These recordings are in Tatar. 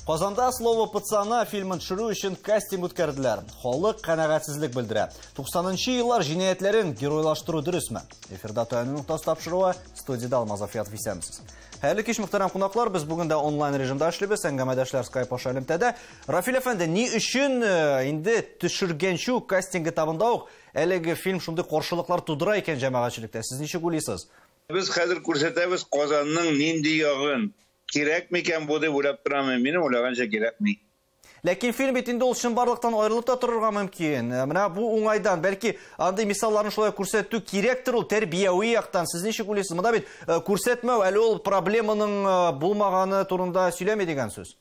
Казанда «Слово пацана» фильмын төшерү өчен кастинг үткәрделәр. Халык канәгатьсезлек белдерә. 90нчы еллар җинаятьләрен геройлаштыру дөресме? Эфирда «Таяну ноктасы» тапшыруы, студиядә Алмаз Афиятов, исәнмесез. Хәерле кич, мөхтәрәм кунаклар. Без бүген дә онлайн режимда эшлибез. Әңгәмәдәшләр Skype аша элемтәдә. Рафил әфәнде, ни өчен инде төшергәнче үк, кастинг этабында ук әлеге фильм шундый каршылыклар тудыра икән җәмәгатьчелектә? Сез ничек уйлыйсыз? Без хәзер күрсәтәбез Казанның нинди ягын. Кирәк микән бу дип уйлап торам мин. Минем уйлаганча, кирәкми. Ләкин фильм бит инде ул чынбарлыктан аерылып та торырга мөмкин. Менә бу уңайдан бәлки андый мисалларны шулай күрсәтү кирәктер ул тәрбияви яктан. Сез ничек уйлыйсыз? Монда бит күрсәтмәү әле ул проблеманың булмаганы турында сөйләми дигән сүз.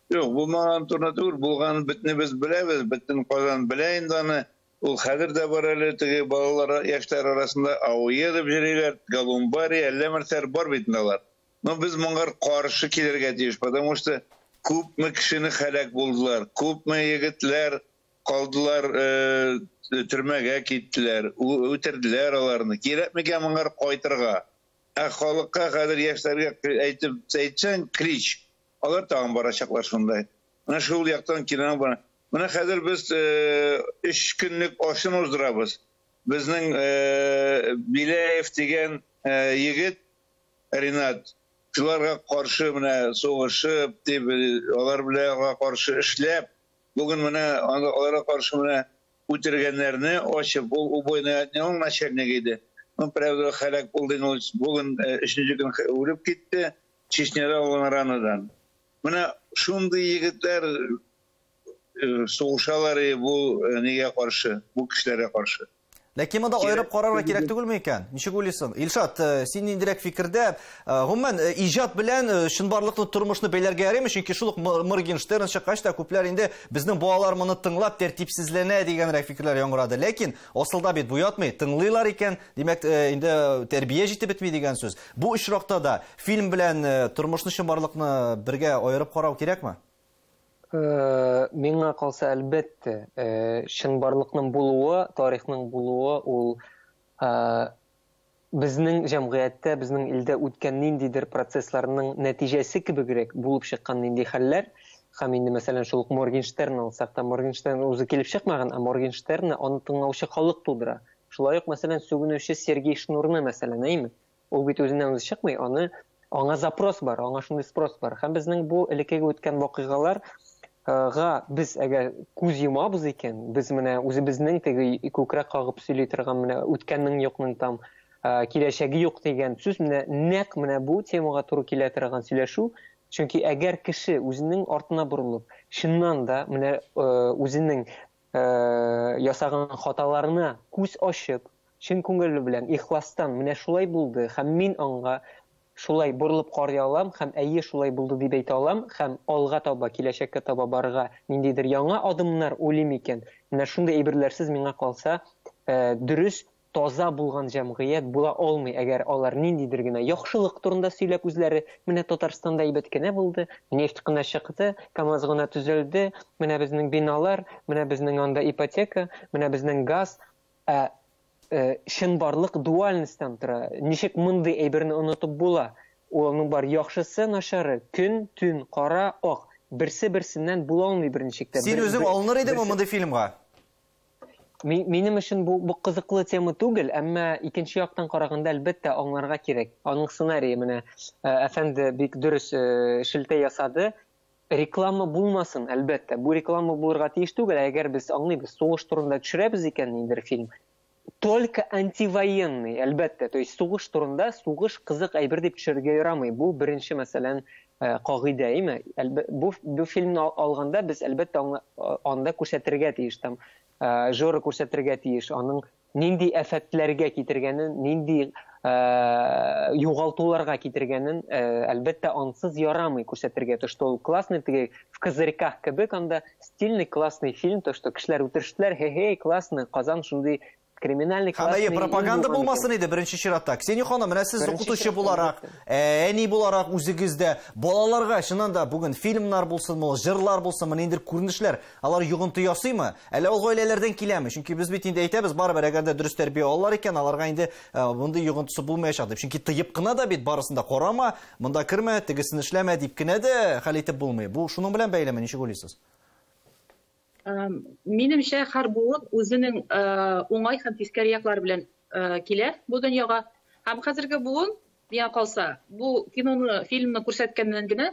Юк, булмаган турында түгел, булганын бөтенебез без беләбез, бөтен Казан белә инде аны. Ул хәзер дә бар әле, теге балалар, яшьләр арасында АУЕ дип йөриләр, Голумбария, әллә нәрсәләр бар бит инде алар. Но без моңа каршы килергә тиеш, потому что күпме кешене һәлак булдылар, күпме егетләр калдылар, төрмәгә киттеләр, үтерделәр аларны. Кирәк микән моңа кайтырга? Ә халыкка хәзер, яшьләргә әйтеп әйтсәң, клич, алар тагын барачаклар шунда. Менә шул яктан кино бар. Менә хәзер без 3 көнлек ашын уздырабыз. Безнең Беляев дигән егет Ринат шуларга каршы менә сугышып дип, алар белән каршы эшләп, бүген менә аларга каршы менә үтергәннәрне ачып, ул убойный отделның начальнигы иде. Ну, правда, һәлак булды, ул бүген өченче көн үлеп китте Чечняда алган ранадан. Менә шундый егетләр сугышалар бу нигә каршы, бу кешеләргә каршы. Ләкин монда аерып карарга кирәк түгелме икән? Ничек уйлыйсың? Илшат, син ниндирәк фикердә? Гомумән, иҗат белән чынбарлыкны, тормышны бәйләргә ярыймы? Чөнки шул ук Моргенштерн чыккач та күпләр инде безнең балалар моны тыңлап тәртипсезләнә дигәнрәк фикерләр яңгырады. Ләкин асылда бит бу ятмый. Тыңлыйлар икән, димәк, инде тәрбия җитеп бетми дигән сүз. Бу очракта да фильм белән тормышны, чынбарлыкны бергә аерып карау кирәкме? Миңа калса, әлбәттә, чынбарлыкның булуы, тарихның булуы ул безнең җәмгыятьтә, безнең илдә үткән ниндидер процессларның нәтиҗәсе кебегрәк булып чыккан нинди хәлләр. Һәм инде, мәсәлән, шул ук Моргенштерн алсак та, Моргенштерн үзе килеп чыкмаган, ә Моргенштернны аны тыңлаучы халык тудыра. Шулай ук, мәсәлән, сүгенүче Сергей Шнурны, мәсәлән, әйме? Ул бит үзеннән үзе чыкмый, аны аңа запрос бар, аңа шундый спрос бар. Һәм безнең бу элеккеге үткән вакыйгалар га без әгәр күз йомабыз икән, без менә үзебезнең теге күкрәк кагып сөйли торган менә үткәннең юкның там киләчәге юк дигән сүз менә нәкъ менә бу темага туры килә торган сөйләшү. Чөнки әгәр кеше үзенең артына борылып, чыннан да менә үзенең ясаган хаталарына күз ачып, чын күңеле белән, ихластан менә шулай булды һәм мин аңа шулай борылып карый алам һәм әйе, шулай булды дип әйтә алам һәм алга таба, киләчәккә таба барырга ниндидер яңа адымнар уйлыйм икән, менә шундый әйберләрсез, миңа калса, дөрес, таза булган җәмгыять була алмый. Әгәр алар ниндидер генә яхшылык турында сөйләп үзләре, менә Татарстанда әйбәт кенә булды, нефть кына чыкты, КАМАЗ гына төзелде, менә безнең биналар, менә безнең анда ипотека, менә безнең газ, ә чынбарлык дуальностьтан тора. Ничек мондый әйберне онытып була? Аның бар яхшысы, начары, көн, төн, кара, ак. Берсе берсеннән була алмый берничек тә. Син үзең алыныр идеңме мондый фильмга? Минем өчен бу кызыклы тема түгел, әмма икенче яктан караганда, әлбәттә, аңларга кирәк. Аның сценарие менә әфәнде бик дөрес шелтә ясады. Реклама булмасын, әлбәттә. Бу реклама булырга тиеш түгел, әгәр без аңлыйбыз, сугыш турында төшерәбез икән ниндидер фильм, только антивоенный, әлбәттә. То есть сугыш турында сугыш кызык әйбер дип төшерергә ярамый. Бу беренче, мәсәлән, кагыйдә, әйме? Бу фильмны алганда без, әлбәттә, анда күрсәтергә тиеш там Жора күрсәтергә тиеш, аның нинди афәтләргә китергәнен, нинди югалтуларга китергәнен, әлбәттә, ансыз ярамый күрсәтергә. То, что ул классный, теге «В козырьках» кебек анда стильный, классный фильм, то, что кешеләр үтерештеләр, хе-хей, классный, Казан шундый. Криминальный Һәм әйе, классный ил пропаганда булган икән. Булмасын иде беренче чиратта. Ксения ханым, менә сез Беренче укытучы чиратта, буларак, әлбәттә. Әни буларак үзегез дә балаларга чыннан да бүген фильмнар булсынмы, җырлар булсынмы, ниндидер күренешләр, алар йогынты ясыймы? Әллә ул гаиләләрдән киләме? Чөнки без бит инде әйтәбез, барыбер әгәр дә дөрес тәрбия алалар икән, аларга инде мондый йогынтысы булмаячак дип. Чөнки тыеп кына да бит барысын да карама, монда кермә, тегесен эшләмә дип кенә дә хәл итеп булмый. Бу шуның белән бәйлеме, ничек уйлыйсыз? Минемчә, һәр буын үзенең уңай һәм тискәре яклары белән килә бу дөньяга. Һәм хәзерге буын, миңа калса, бу киноны, фильмны күрсәткәннән генә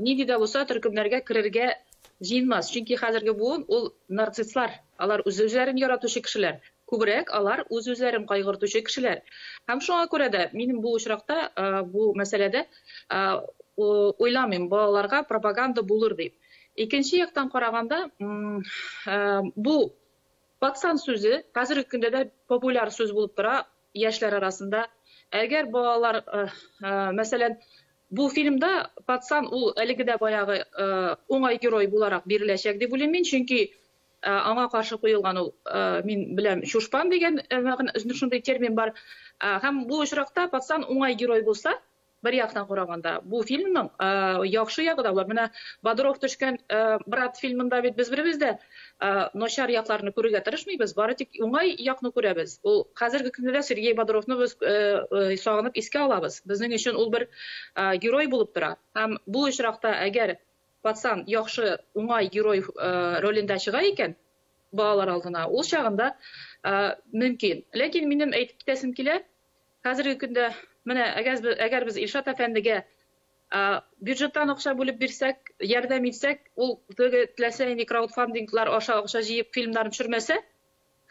нинди дә булса төркемнәргә керергә җыенмас. Чөнки хәзерге буын ул нарцисслар, алар үз-үзләрен яратучы кешеләр. Күбрәк алар үз-үзләрен кайгыртучы кешеләр. Һәм шуңа күрә дә минем бу очракта, бу мәсьәләдә уйламыйм, балаларга пропаганда булыр дип. Икенче яктан караганда, бу пацан сүзе хәзерге көндә дә популяр сүз булып тора яшьләр арасында. Әгәр балалар, мәсәлән, бу фильмда пацан ул әлеге дә баягы уңай герой буларак биреләчәк дип уйлыйм мин, чөнки аңа каршы куелган ул, мин беләм, чушпан дигән мәгънә, шундый термин бар. Һәм бу очракта пацан уңай герой булса, бер яктан караганда, бу фильмның яхшы ягы да бар. Менә Бодров төшкән Брат фильмында бит без беребез дә начар якларны күрергә тырышмыйбыз, бары тик уңай якны күрәбез. Ул хәзерге көндә дә Сергей Бодровны без сагынып искә алабыз. Безнең өчен ул бер герой булып тора. Һәм бу очракта әгәр пацан яхшы уңай герой ролендә чыга икән, балалар алдына, ул чагында мөмкин. Ләкин минем әйтеп китәсем килә, хәзерге көндә менә әгәр без Илшат әфәндегә бюджеттан акча бүлеп бирсәк, ярдәм итсәк, ул теге теләсә нинди краудфандинглар аша акча җыеп фильмнарын төшермәсә,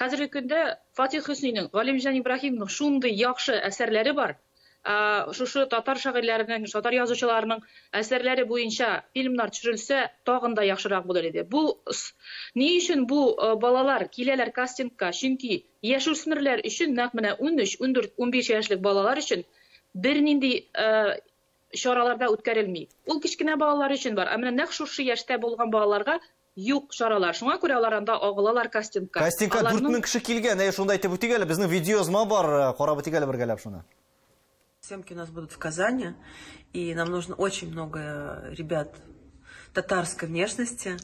хәзерге көндә Фатих Хөснинең, Галимҗан Ибраһимовның шундый яхшы әсәрләре бар. Шушы татар шагыйрьләренең, татар язучыларының әсәрләре буенча фильмнар төшерелсә, тагын да яхшырак булыр иде. Бу ни өчен бу балалар киләләр кастингка? Чөнки яшүсмерләр өчен нәкъ менә 13, 14, 15 яшьлек балалар өчен бернинди чараларда үткәрелми. Ул кечкенә балалар өчен бар. Ә менә нәкъ шушы яшьтә булган балаларга юк чаралар. Шуңа күрә алар анда агылалар кастингка. Кастингка 4000 кеше килгән. Әйе, шунда әйтеп үтик әле, безнең видеоязма бар, карап үтик әле бергәләп шуны. Съемки у нас будут в Казани, и нам нужно очень много ребят татарской внешности,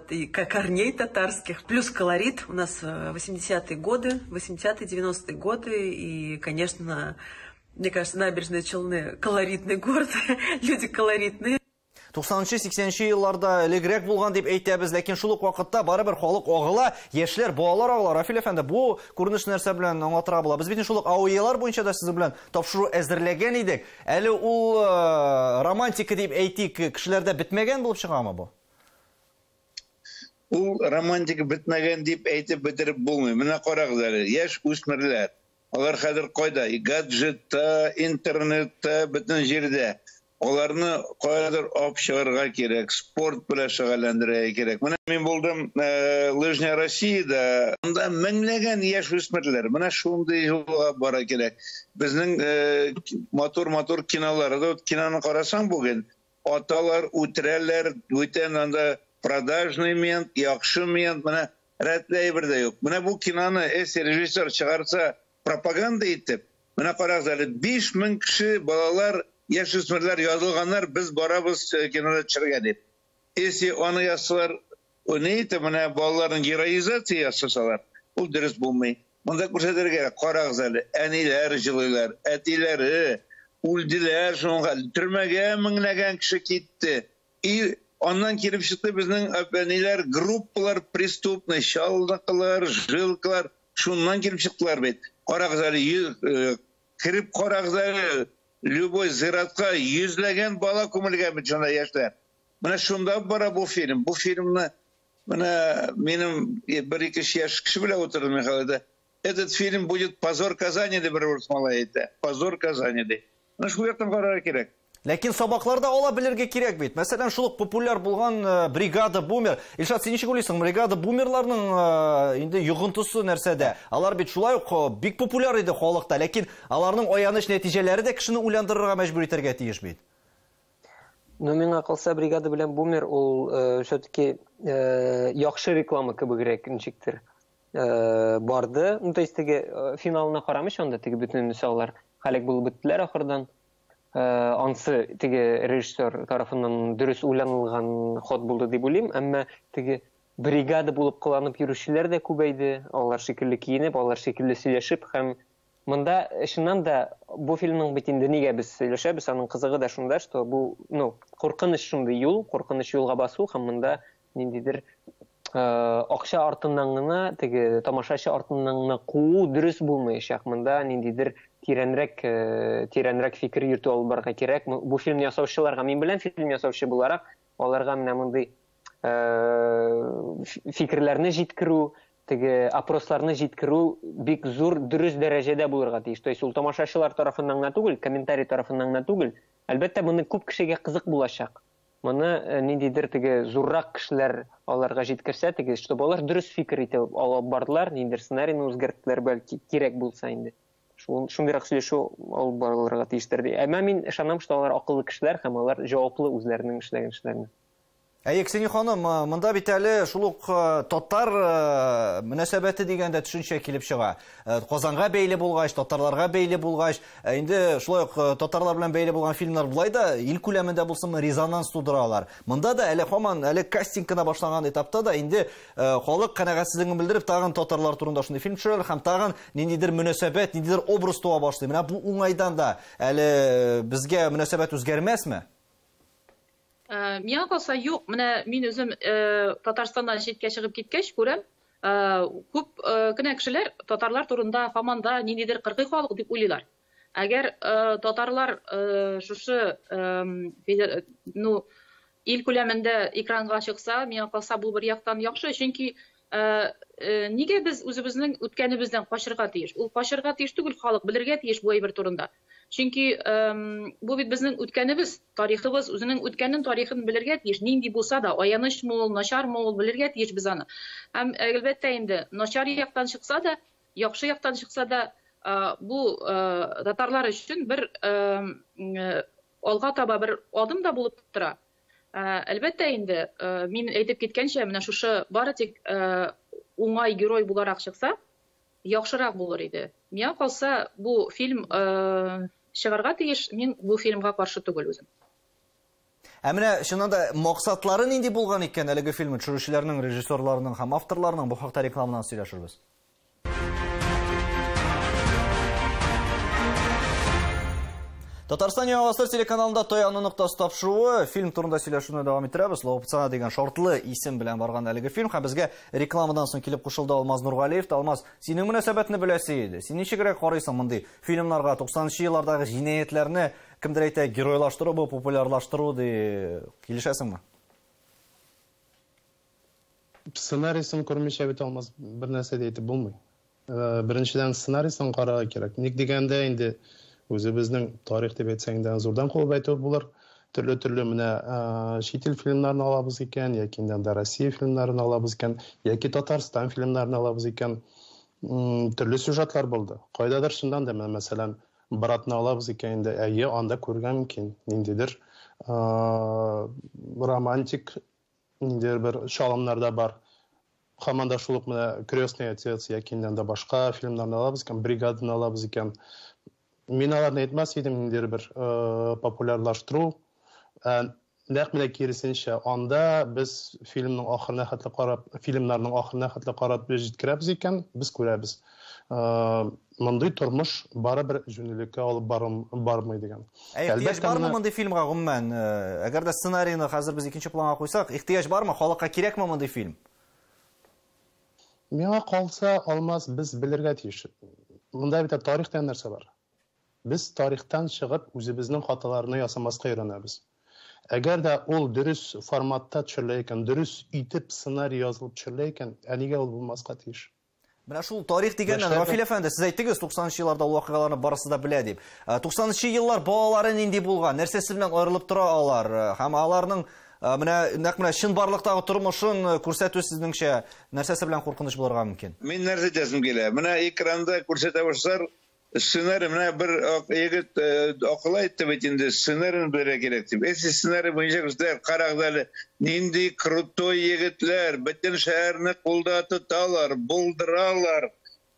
и корней татарских, плюс колорит. У нас 80-е годы, 80-е, 90-е годы, и, конечно, мне кажется, Набережные Челны колоритный город, люди колоритные. Туксанынчы, сиксәненче елларда элегрәк булган дип әйтәбез, ләкин шул ук вакытта барыбер халык агыла, яшьләр, балалар агыла. Рафил әфәнде, бу күренеш нәрсә белән аңлатырга була? Без бит шул ук АОЕлар буенча да сезнең белән тапшыру әзерләгән идек. Әле ул романтика дип әйтик, кешеләрдә бетмәгән булып чыгамы бу? Ул романтика бетмәгән дип әйтеп бетереп булмый. Менә карагыз әле, яшь үсмерләр. Алар хәзер кайда? Гаджетта, интернетта, бөтен җирдә. Аларны каядыр алып чыгарга кирәк, спорт белән шөгыльләндерергә кирәк. Менә мин булдым Лыжня Россиядә, анда меңләгән яшь үсмерләр. Менә шундый юлга бара кирәк. Безнең матур-матур кинолар. Вот киноны карасаң бүген, аталар, үтерәләр, бүтән анда продажный мент, яхшы мент, менә рәтле әйбер дә юк. Менә бу киноны эс режиссер чыгарса, пропаганда итеп, менә карагыз әле, 5000 кеше, балалар, яшүсмерләр язылганнар, без барабыз кинода төшергә дип. Если аны язсалар, ни итеп, менә балаларның героизация ясасалар, ул дөрес булмый. Монда күрсәтергә кирәк, карагыз әле, әниләр җылыйлар, әтиләре үлделәр, шуңа төрмәгә меңләгән кеше китте. И аннан килеп чыкты безнең әниләр, группалар преступный, чалныкылар, жилкалар, шуннан килеп чыктылар бит. Карагыз әле, кереп карагыз әле, любой зиратка йөзләгән бала күмелгән бит шунда яшьләр. Менә шунда бара бу фильм. Бу фильмны менә минем бер-ике яшь кеше белән утырдым Михайлда. Этот фильм будет позор Казани дип бер урыс малае әйтә. Позор Казани ди. Менә шул яктан карарга кирәк. Ләкин сабаклар да ала белергә кирәк бит. Мәсәлән, шул ук популяр булган бригада бумер. Илшат, син ничек уйлыйсың, бригада бумерларның инде йогынтысы нәрсәдә? Алар бит шулай ук бик популяр иде халыкта, ләкин аларның аяныч нәтиҗәләре дә кешене уйландырырга мәҗбүр итәргә тиеш бит. Ну, миңа калса, бригада белән бумер ул все-таки яхшы реклама кебегрәк ничектер. Барды. Ну, то есть теге финалына карамыйча, анда теге бөтенесе алар һәлак булып беттеләр ахырдан. Ансы теге режиссер тарафыннан дөрес уйланылган ход булды дип уйлыйм, әмма теге бригада булып кыланып йөрүчеләр дә күбәйде, алар шикелле киенеп, алар шикелле сөйләшеп һәм монда чыннан да бу фильмның бит инде нигә без сөйләшәбез, аның кызыгы да шунда, что бу, ну, куркыныч шундый юл, куркыныч юлга басу һәм монда ниндидер акча артыннан гына, теге тамашачы артыннан гына куу дөрес булмаячак. Монда ниндидер тирәнрәк фикер йөртү алып барырга кирәк. Бу фильмны ясаучыларга, мин белән фильм ясаучы буларак, аларга менә мондый фикерләрне җиткерү, теге опросларны җиткерү бик зур дөрес дәрәҗәдә булырга тиеш. То есть ул тамашачылар тарафыннан гына түгел, комментарий тарафыннан гына түгел. Әлбәттә, моны күп кешегә кызык булачак. Моны ниндидер теге зуррак кешеләр аларга җиткерсә, теге, чтобы алар дөрес фикер итеп алып бардылар, ниндидер сценарийны үзгәрттеләр, бәлки кирәк булса инде. Шундыйрак сөйләшү алып барылырга тиештер. Әмма мин ышанам, что алар акыллы кешеләр һәм алар җаваплы үзләренең эшләгән эшләренә. Әйе, Ксения ханым, монда бит әле шул ук татар мөнәсәбәте дигән дә төшенчә килеп чыга. Казанга бәйле булгач, татарларга бәйле булгач, инде шулай ук татарлар белән бәйле булган фильмнар болай да ил күләмендә булсынмы резонанс тудыралар. Монда да әле һаман әле кастинг кына башланган этапта да инде халык канәгатьсезлеген белдереп тагын татарлар турында шундый фильм төшерәләр һәм тагын ниндидер мөнәсәбәт, ниндидер образ туа башлый. Менә бу уңайдан да әле безгә мөнәсәбәт үзгәрмәсме? Миңа калса, юк. Менә мин үзем Татарстаннан читкә чыгып киткәч күрәм, күп кенә кешеләр татарлар турында һаман да ниндидер кыргый халык дип уйлыйлар. Әгәр татарлар шушы ну, ил күләмендә экранга чыкса, миңа калса, бу бер яктан яхшы, чөнки нигә без үзебезнең үткәнебездән качырга тиеш? Ул качырга тиеш түгел, халык белергә тиеш бу әйбер турында. Чөнки бу бит безнең үткәнебез, тарихыбыз, үзенең үткәнен, тарихын белергә тиеш. Нинди булса да, аянычмы ул, начармы ул, белергә тиеш без аны. Һәм әлбәттә инде начар яктан чыкса да, яхшы яктан чыкса да, бу татарлар өчен бер алга таба бер адым да булып тора. Әлбәттә инде, мин әйтеп киткәнчә, менә шушы бары тик уңай герой буларак чыкса, яхшырак булыр иде. Миңа калса, бу фильм чыгарга тиеш, мин бу фильмга каршы түгел үзем. Ә менә чыннан да максатлары нинди булган икән әлеге фильмны төшерүчеләрнең, режиссерларның һәм авторларның, бу хакта рекламадан сөйләшербез. Татарстан Яңа Гасыр телеканалында Таяну ноктасы тапшыруы, фильм турында сөйләшүне дәвам иттерәбез. Слово пацана дигән шартлы исем белән барган әлеге фильм һәм безгә рекламадан соң килеп кушылды Алмаз Нургалиев. Алмаз, синең мөнәсәбәтне беләсе иде. Син ничегрәк карыйсың мондый фильмнарга, 90нчы еллардагы җинаятьләрне кемдер әйтә геройлаштыру, бу популярлаштыру ди, килешәсеңме? Сценарийсын күрмичә бит, Алмаз, бер нәрсә дә әйтеп булмый. Беренчедән, сценарийсын карарга кирәк. Ник дигәндә инде үзебезнең тарих дип әйтсәң дә зурдан кулып әйтү булыр. Төрле-төрле менә чит ил фильмнарын алабыз икән, яки инде анда Россия фильмнарын алабыз икән, яки Татарстан фильмнарын алабыз икән. Төрле сюжетлар булды. Кайдадыр чыннан да, менә мәсәлән, Братны алабыз икән инде, әйе, анда күргән мөмкин ниндидер романтик ниндидер бер чалымнар да бар. Һаман да шул ук менә Крестный отец яки инде анда башка фильмнарны алабыз икән, Бригаданы алабыз икән. Мин аларны әйтмәс идем, ниндидер бер популярлаштыру. Нәкъ менә киресенчә, анда без фильмның ахырына хәтле карап, фильмнарның ахырына хәтле карап җиткерәбез икән, без күрәбез. Мондый тормыш барыбер җүнлелеккә алып бармый дигән. Ә ихтыяҗ бармы мондый фильмга гомумән? Әгәр дә сценарийны хәзер без икенче планга куйсак, ихтыяҗ бармы? Халыкка кирәкме мондый фильм? Миңа калса, Алмаз, без белергә тиеш. Монда бит тарих дигән нәрсә бар. Без тарихтан чыгып үзебезнең хаталарны ясамаска өйрәнәбез. Әгәр дә ул дөрес форматта төшерелә икән, дөрес итеп сценарий язылып төшерелә икән, ә нигә ул булмаска тиеш? Менә шул тарих дигәннән, Рафил әфәнде, сез әйттегез, 90нчы елларда ул вакыйгаларны барысы да белә дип. 90нчы еллар балалары нинди булган, нәрсәсе белән аерылып тора алар? Һәм аларның менә нәкъ менә чынбарлыктагы тормышын күрсәтү сезнеңчә нәрсәсе белән куркыныч булырга мөмкин? Мин нәрсә әйтәсем килә? Менә экранда күрсәтә башлар, Сценарий менә бер егет акыл әйтте бит инде, сценарийны белергә кирәк дип. Если сценарий буенча күрсәтәләр, карагыз әле, нинди крутой егетләр, бөтен шәһәрне кулда тоталар, булдыралар.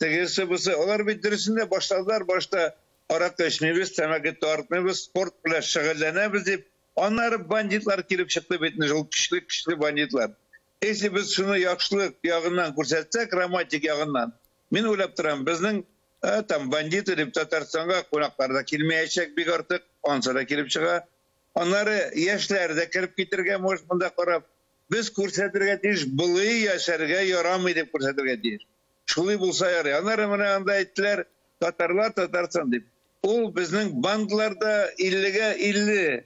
Тегесе бусы, алар бит дөресендә башладылар, башта аракы эчмибез, тәмәке тартмыйбыз, спорт белән шөгыльләнәбез дип. Аннары бандитлар килеп чыкты бит, шул көчле-көчле бандитлар. Если без шуны яхшылык ягыннан күрсәтсәк, романтик ягыннан, мин уйлап торам, безнең там бандиты дип Татарстанга кунаклар да килмәячәк бик артык, ансы да килеп чыга. Аннары яшьләр дә кереп китергә может монда карап, без күрсәтергә тиеш, болай яшәргә ярамый дип күрсәтергә тиеш. Шулай булса ярый. Аннары менә анда әйттеләр, татарлар Татарстан дип. Ул безнең бандларда 50-гә 50.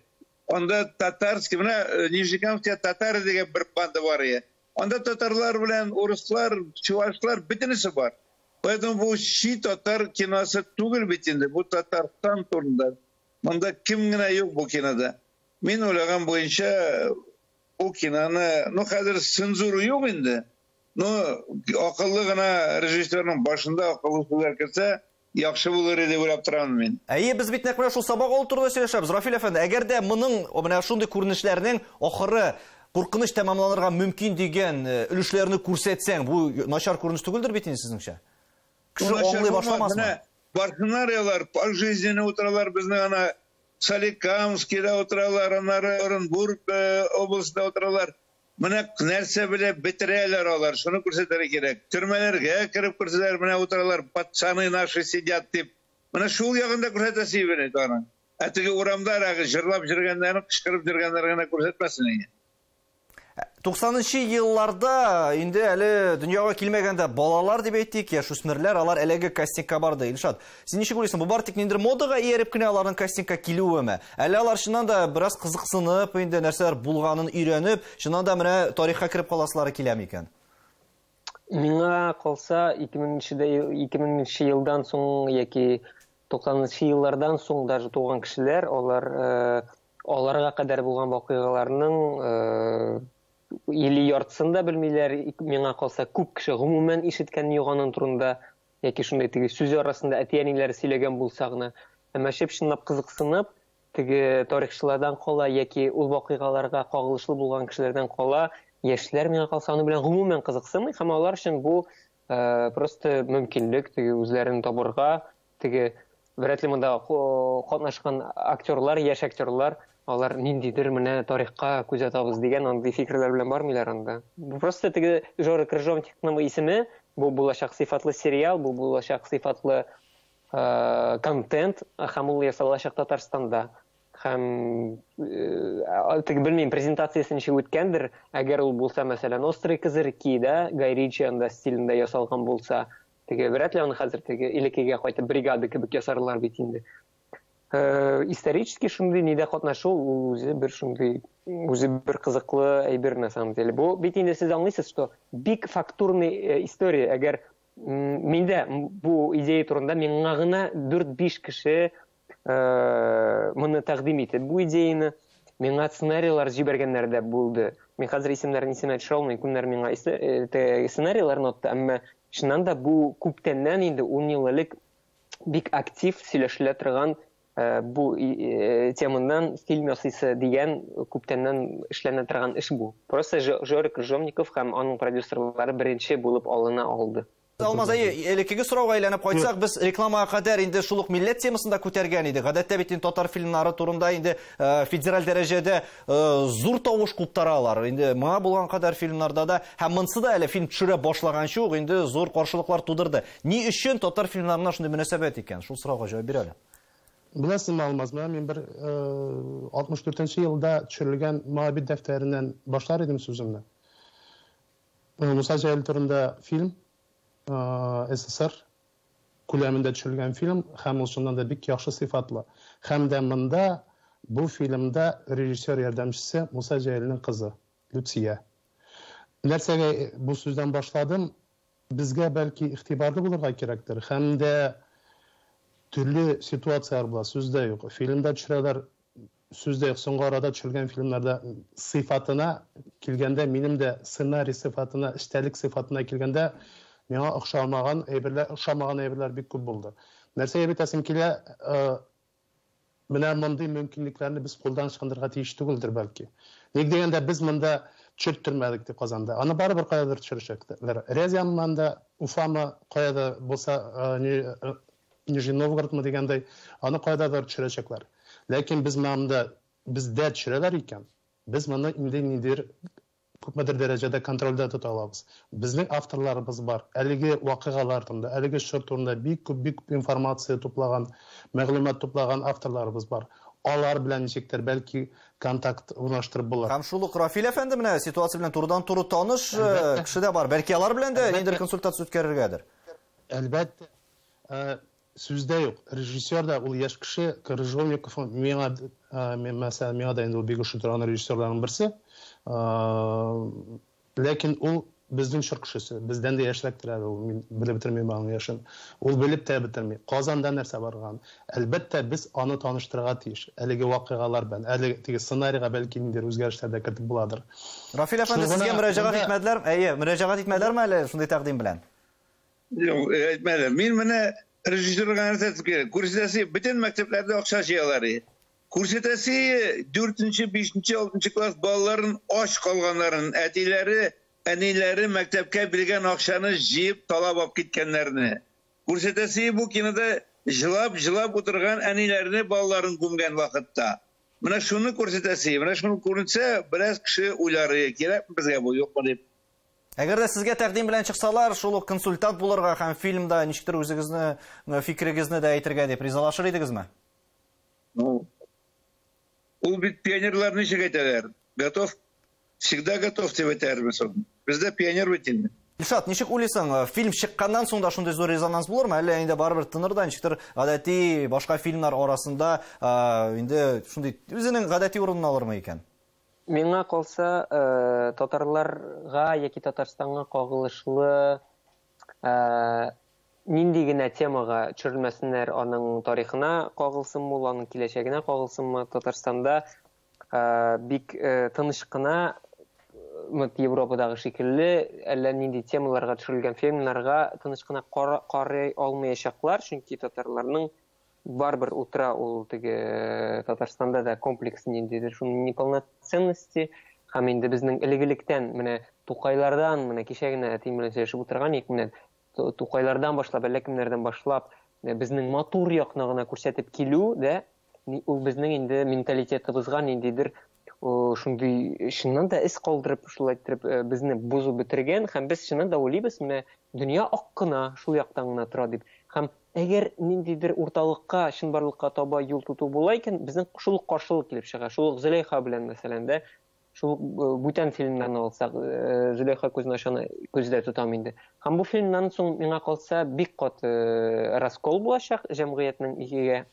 Анда татарский, менә Нижнекамская татары дигән бер банда бар иде. Анда татарлар белән урыслар, чувашлар бөтенесе бар. Поэтому бу чи татар киносы түгел бит инде, бу Татарстан турында. Монда кем генә юк бу кинода. Мин уйлаган буенча бу киноны, ну хәзер цензура юк инде. Ну, акыллы гына режиссерның башында акыллы сүзләр керсә, яхшы булыр иде дип уйлап торам мин. Әйе, без бит нәкъ менә шул сабак алу турында сөйләшәбез. Рафил әфәнде, әгәр дә моның менә шундый күренешләрнең ахыры куркыныч тәмамланырга мөмкин дигән өлешләрне күрсәтсәң, бу начар күренеш түгелдер бит инде сезнеңчә? Кеше аңлый башламасмы? Барсынариялар пожизненно утыралар, безнең ана Соликамскида утыралар, аннары Оренбург областында утыралар. Менә нәрсә белән бетерәләр алар, шуны күрсәтергә кирәк. Төрмәләргә кереп күрсәтәләр, менә утыралар, пацаны наши сидят дип. Менә шул ягында күрсәтәсе бит аны. Ә теге урамда җырлап йөргәннәрне, кычкырып йөргәннәрне генә күрсәтмәсен инде. 90-нчы елларда инде әле дөньяга килмәгәндә балалар дип әйтик, яшүсмерләр, алар әлеге кастингка барды. Илшат, син ничек уйлыйсың, бу бар тик ниндидер модага ияреп кенә аларның кастингка килүеме? Әллә алар чыннан да бераз кызыксынып, инде нәрсәләр булганын өйрәнеп, чыннан да менә тарихка кереп каласылары килә микән? Миңа калса, 2000 елдан соң яки 90-нчы еллардан соң даже туган кешеләр, алар аларга кадәр булган вакыйгаларның или яртысын да белмиләр. Миңа калса, күп кеше гомумән ишеткән юк аның турында, яки шундай теге сүз арасында әти-әниләре сөйләгән булса гына. Әмма чып-чынлап кызыксынып, теге тарихчылардан кала яки ул вакыйгаларга кагылышлы булган кешеләрдән кала, яшьләр миңа калса аны белән гомумән кызыксынмый, һәм алар өчен бу просто мөмкинлек теге үзләрен табырга, теге вряд ли монда катнашкан актерлар, яшь актерлар, алар ниндидер менә тарихка күз атабыз дигән андый фикерләр белән бармыйлар анда. Бу просто теге Жора Крыжовниковның исеме, бу булачак сыйфатлы сериал, бу булачак сыйфатлы контент, һәм ул ясалачак Татарстанда. Һәм теге белмим, презентациясе ничек үткәндер, әгәр ул булса, мәсәлән, Острые козырьки, да, Гай Ричи анда стилендә ясалган булса, теге вряд ли аны хәзер теге элеккегә кайтып бригада кебек ясарлар бит инде. Исторический шундый нидә катнашу ул үзе бер шундый, үзе бер кызыклы әйбер на самом деле. Бу бит инде сез аңлыйсыз, что бик фактурный история. Әгәр миндә бу идея турында миңа гына 4-5 кеше моны тәкъдим итеп, бу идеяны миңа сценарийлар җибәргәннәр дә булды. Мин хәзер исемнәрен исемә төшерә алмыйм, кемнәр миңа сценарийларны атты, әмма чыннан да бу күптәннән инде 10 ел элек бик актив сөйләшелә торган бу темадан фильм ясыйсы дигән күптәннән эшләнә торган эш бу. Просто Жора Крыжовников һәм аның продюсерлары беренче булып алына алды. Алмаз, әйе, элеккеге сорауга әйләнеп кайтсак, без рекламага кадәр инде шул ук милләт темасын да күтәргән идек. Гадәттә бит инде татар фильмнары турында инде федераль дәрәҗәдә зур тавыш куптаралар. Инде моңа булган кадәр фильмнарда да һәм монсы да әле фильм төшерә башлаганчы ук инде зур каршылыклар тудырды. Ни өчен татар фильмнарына шундый мөнәсәбәт икән? Шул сорауга җавап бир әле. Беләсезме, Алмаз, менә мин бер 64 елда төшерелгән Моабит дәфтәреннән башлар идем сүземне. Муса Җәлил турында фильм, СССР күләмендә төшерелгән фильм, һәм ул чыннан да бик яхшы сыйфатлы. Һәм дә монда бу фильмда режиссер ярдәмчесе Муса Җәлилнең кызы Люция. Нәрсәгә бу сүздән башладым? Безгә бәлки игътибарлы булырга кирәктер. Һәм дә төрле ситуацияләр була, сүз дә юк. Фильмда төшерәләр, сүз дә юк. Соңгы арада төшерелгән фильмнарда сыйфатына килгәндә, минем дә сценарий сыйфатына, эчтәлек сыйфатына килгәндә, миңа охшамаган әйберләр, ошамаган әйберләр бик күп булды. Нәрсәгә әйтәсем килә, менә мондый мөмкинлекләрне без кулдан ычкындырырга тиеш түгелдер бәлки. Ник дигәндә без монда төшерттермәдек дип Казанда. Аны барыбер каядыр төшерәчәкләр. Рязаньмы да, Уфамы, каяда булса, Нижний Новгородмы дигәндәй, аны кайдадыр төшерәчәкләр. Ләкин без монда бездә төшерәләр икән, без моны инде ниндидер күпмедер дәрәҗәдә контрольдә тота алабыз. Безнең авторларыбыз бар. Әлеге вакыйгалар турында, әлеге чор турында бик күп информация туплаган, мәгълүмат туплаган авторларыбыз бар. Алар белән ничектер бәлки контакт урнаштырып булыр. Һәм шул ук Рафил әфәнде менә ситуация белән турыдан-туры таныш кеше дә бар. Бәлки алар белән дә ниндидер консультация үткәрергәдер. Әлбәттә. Сүздә юк. Режиссер да ул яшь кеше, Крыжовников миңа, мәсәлән, миңа да инде ул бик ошый торган режиссерларның берсе. Ләкин ул безнең чор кешесе, бездән дә яшьрәктер әле ул, мин белеп бетермим аның яшен. Ул белеп тә бетерми. Казанда нәрсә барган? Әлбәттә, без аны таныштырырга тиеш. Әлеге вакыйгалар белән, әлеге теге сценарийга бәлки ниндидер үзгәрешләр дә кертеп буладыр. Рафил әфәнде, сезгә мөрәҗәгать итмәделәр? Әйе, мөрәҗәгать итмәделәрме әле шундый тәкъдим белән? Юк, әйтмәде. Мин менә режиссерга нәрсә кирәк? Күрсәтәсе, бөтен мәктәпләрдә акча җыялар. Күрсәтәсе 4-нче, 5-нче, 6-нчы класс балаларын ач калганнарын, әтиләре, әниләре мәктәпкә биргән акчаны җыеп талап алып киткәннәрне. Күрсәтәсе бу кинода җылап-җылап утырган әниләрне балаларын күмгән вакытта. Менә шуны күрсәтәсе, менә шуны күренсә, бераз кеше уйлар, кирәкме безгә бу, юкмы дип. Әгәр дә сезгә тәкъдим белән чыксалар, шул ук консультант булырга һәм фильмда ничектер үзегезне, фикерегезне дә әйтергә дип ризалашыр идегезме? Ну, ул бит пионерлар ничек әйтәләр? Готов, всегда готов дип әйтәләр соң. Бездә пионер бит инде. Илшат, ничек уйлыйсың, фильм чыкканнан соң да шундый зур резонанс булырмы? Әллә инде барыбер тыныр да, ничектер гадәти башка фильмнар арасында инде шундый үзенең гадәти урынын алырмы икән? Миңа калса, татарларга яки Татарстанга кагылышлы нинди генә темага төшерелмәсеннәр, аның тарихына кагылсынмы, ул аның киләчәгенә кагылсынмы, Татарстанда бик тыныч кына, Европадагы шикелле, әллә нинди темаларга төшерелгән фильмнарга тыныч кына карый алмаячаклар, чөнки татарларның барыбер утыра ул теге Татарстанда да комплекс ниндидер шуның неполноценности, һәм инде безнең элек-электән менә Тукайлардан, менә кичә генә әтием белән сөйләшеп утырган идек, менә Тукайлардан башлап, әллә кемнәрдән башлап, безнең матур якны гына күрсәтеп килү дә, ул безнең инде менталитетыбызга ниндидер шундый чыннан да эз калдырып, шулай иттереп безне бозып бетергән, һәм без чыннан да уйлыйбыз, менә дөнья ак кына, шул яктан гына тора дип. Һәм әгәр ниндидер урталыкка, чынбарлыкка таба юл тоту була икән, безнең шул ук каршылык килеп чыга. Шул ук Зөләйха белән, мәсәлән, дә, шул ук бүтән фильмнарны алсак, Зөләйха күзен ачаны күздә тотам инде. Һәм бу фильмнан соң миңа калса бик каты раскол булачак җәмгыятьнең икегә.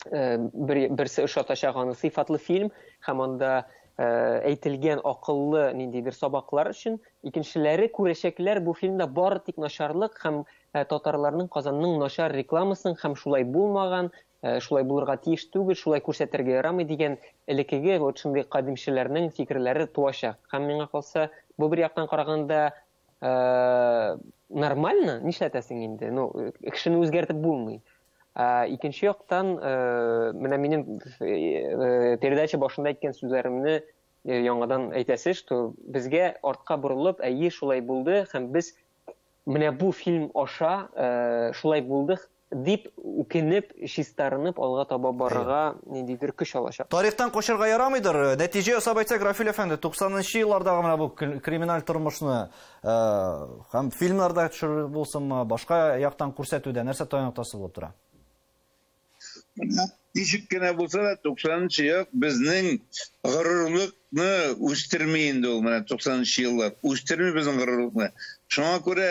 Берсе ошатачак аны сыйфатлы фильм һәм анда әйтелгән акыллы ниндидер сабаклар өчен, икенчеләре күрәчәкләр бу фильмда бары тик начарлык һәм татарларның Казанның начар рекламасын һәм шулай булмаган, шулай булырга тиеш түгел, шулай күрсәтергә ярамый дигән элеккеге вот шундый кадимчеләрнең фикерләре туачак. Һәм миңа калса, бу бер яктан караганда нормально, нишләтәсең инде? Ну, кешене үзгәртеп булмый. Икенче яктан, менә минем передача башында әйткән сүзләремне яңадан әйтәсе, что безгә артка борылып, әйе, шулай булды һәм без менә бу фильм аша шулай булды дип үкенеп, чистарынып алга таба барырга ниндидер көч алачак. Тарихтан качарга ярамыйдыр. Нәтиҗә ясап әйтсәк, Рафил әфәнде, 90-нчы еллардагы менә бу криминаль тормышны һәм фильмнарда төшерү булсынмы, башка яктан күрсәтүдә нәрсә таяну ноктасы булып тора? Ничек кенә булса да, 90-нчы ел безнең горурлыкны үстерми инде ул, менә 90-нчы еллар үстерми безнең горурлыкны. Шуңа күрә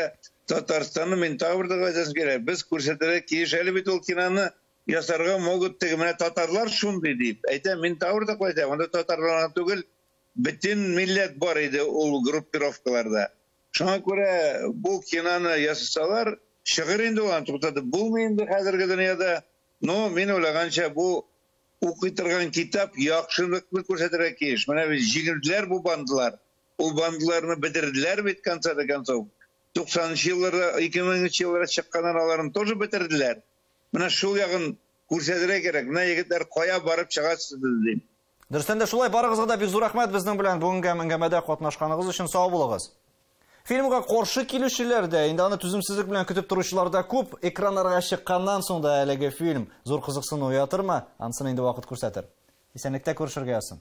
Татарстанны мин тагы бер тапкыр әйтәсем килә. Без күрсәтергә тиеш әле бит ул киноны ясарга могут теге менә татарлар шундый дип. Әйтәм, мин тагы бер тапкыр әйтәм, анда татарлар гына түгел, бөтен милләт бар иде ул группировкаларда. Шуңа күрә бу киноны ясасалар, чыгыр инде ул, аны туктатып булмый инде хәзерге дөньяда. Но мин уйлаганча, бу укый торган китап яхшылыкны күрсәтергә тиеш. Менә бит җиңелделәр бу бандалар. Ул бандаларны бетерделәр бит конце до концов. 90-нчы елларда, 2000 елларда чыкканнар аларын тоже бетерделәр. Менә шул ягын күрсәтергә кирәк. Менә егетләр кая барып чыгасыз дим. Дөрестән дә шулай, барыгызга да бик зур рәхмәт безнең белән бүгенге әңгәмәдә катнашканыгыз өчен, сау булыгыз. Фильмга каршы килүчеләр дә, инде аны түземсезлек белән көтеп торучылар да күп. Экраннарга чыкканнан соң да әлеге фильм зур кызыксыну уятырмы? Анысын инде вакыт күрсәтер. Исәнлектә күрешергә язсын.